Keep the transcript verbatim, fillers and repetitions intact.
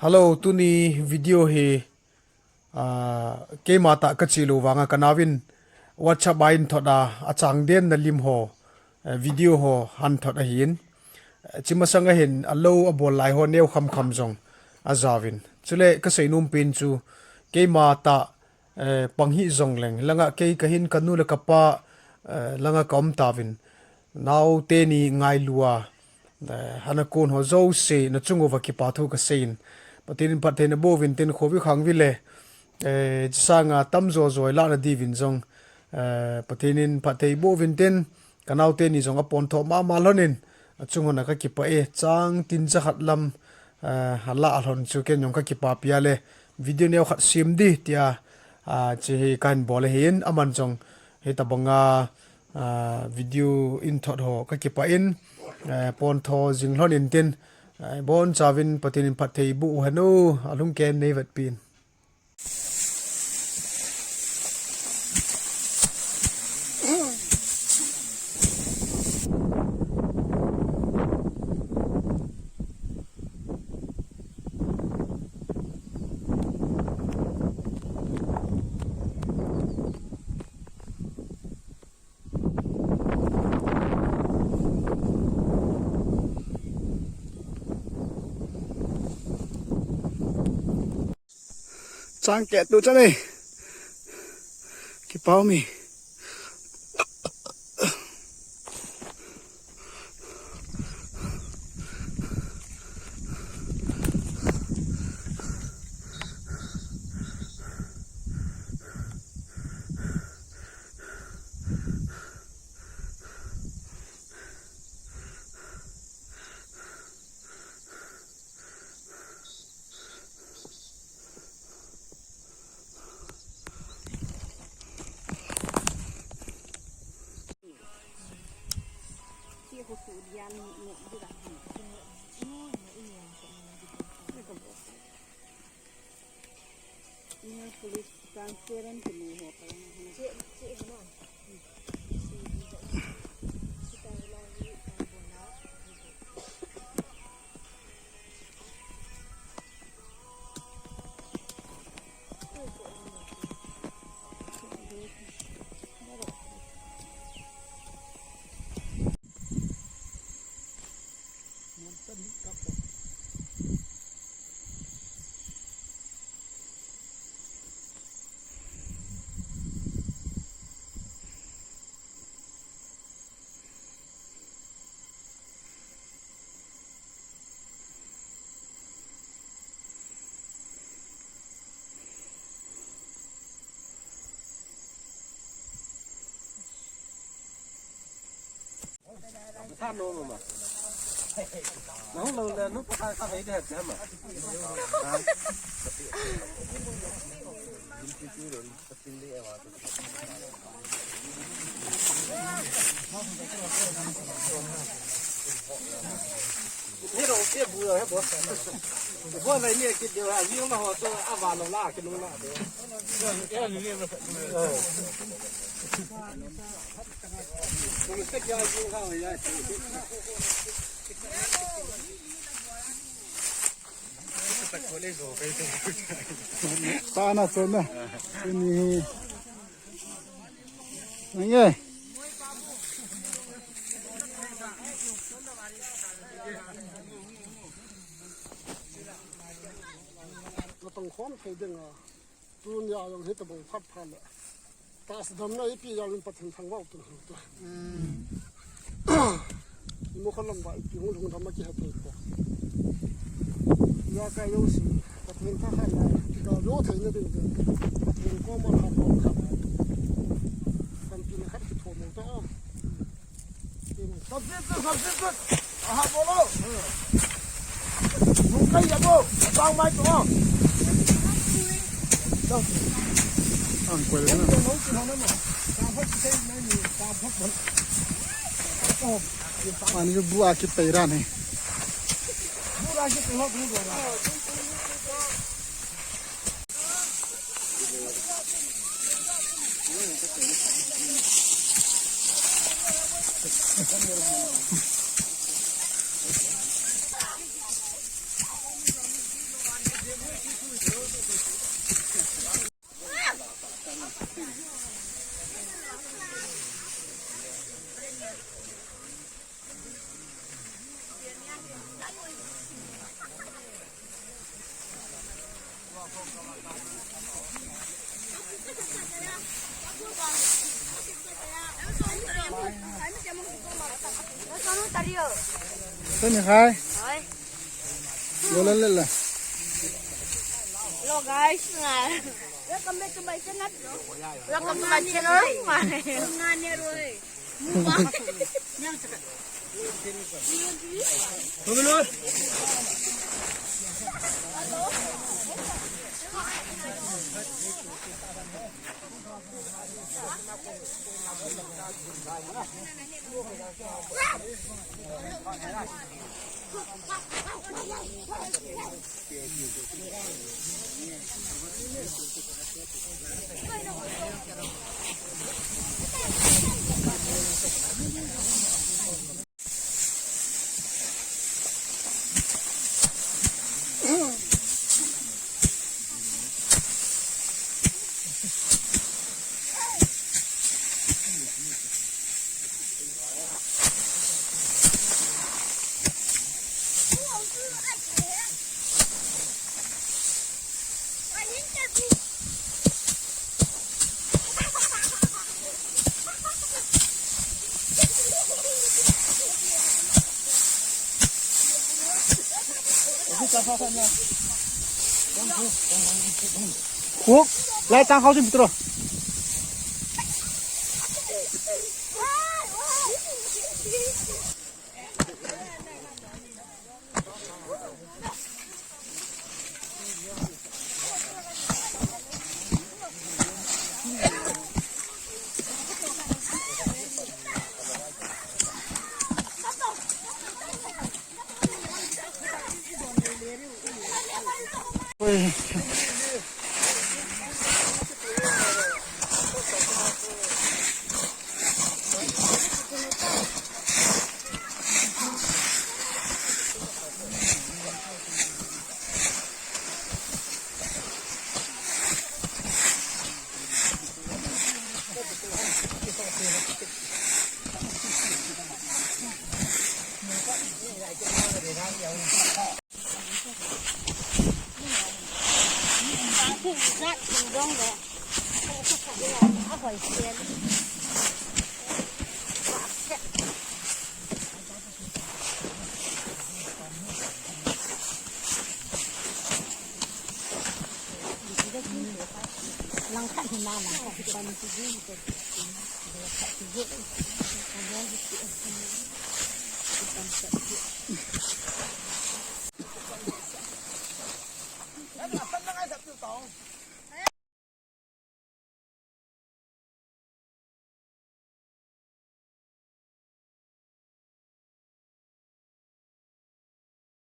Hello, tuni video hi, ah, keima tah kache lou vanga kanaovin WhatsApp a einthot a, achang den na lim ho, eh, video ho ahin thot ahin. Eh, chi masang ahin alou abol lai ho neo khamkham jong ajaovin. Chule kasei nom pen chu keima tah, eh, pang hih jongleng, langa kei kahin kanu le kapa, eh, langa kaum tauvin. Nao teni ngailua, eh, ana kon ho jouse nachung uva kipa thu kaseiyin. Pathen in phatthei naboh uvin tin, khovi khangvi le, eh, chisanga tamjo jo ilah nadiuvin jong, eh, Pathen in phatthei boh uvin tin, kanao teni jong apontho mama lhonin, achung hon a kakipah e, chang tin jakhat lam, eh, alah lhon chu ken jong kakipapi a le, video neo khat sem di tia, ah, chehi kahin bol ahin, aman jong hitabanga, ah, video einthot ho kakipah in, eh, pontho jing lhon intin, eh, bonchauvin Pathen in phatthei boh u hen o, alhung ken neivetpin. Chang keh tu chane. Kipah mi. Sana sana. Ini. Nange. Natong khom thei ding a. Tunia jong hitabang phat phat le. Tahsa damna ipi jal in Pathen thangvah u tin hung tu. Imu khalam ba ipi hung lhung dam a kihe thei po. Ijakai jouse Pathen tha khat la, kiga jo theina ding ding. Pathen koma khat, koma khat. Kampina khat kitho mo ta. Subscribe to, subscribe to. Aha, bolo. Nung kai ya bo. Tang mai to. Ang kwel na. Ani bu a kit tai ra ne. Sani hai. Hai. Lo la la la. Hello guys. Welcome back to my channel. Welcome to my channel. Ngane roi. Khuk, lai tang khau sin pitro.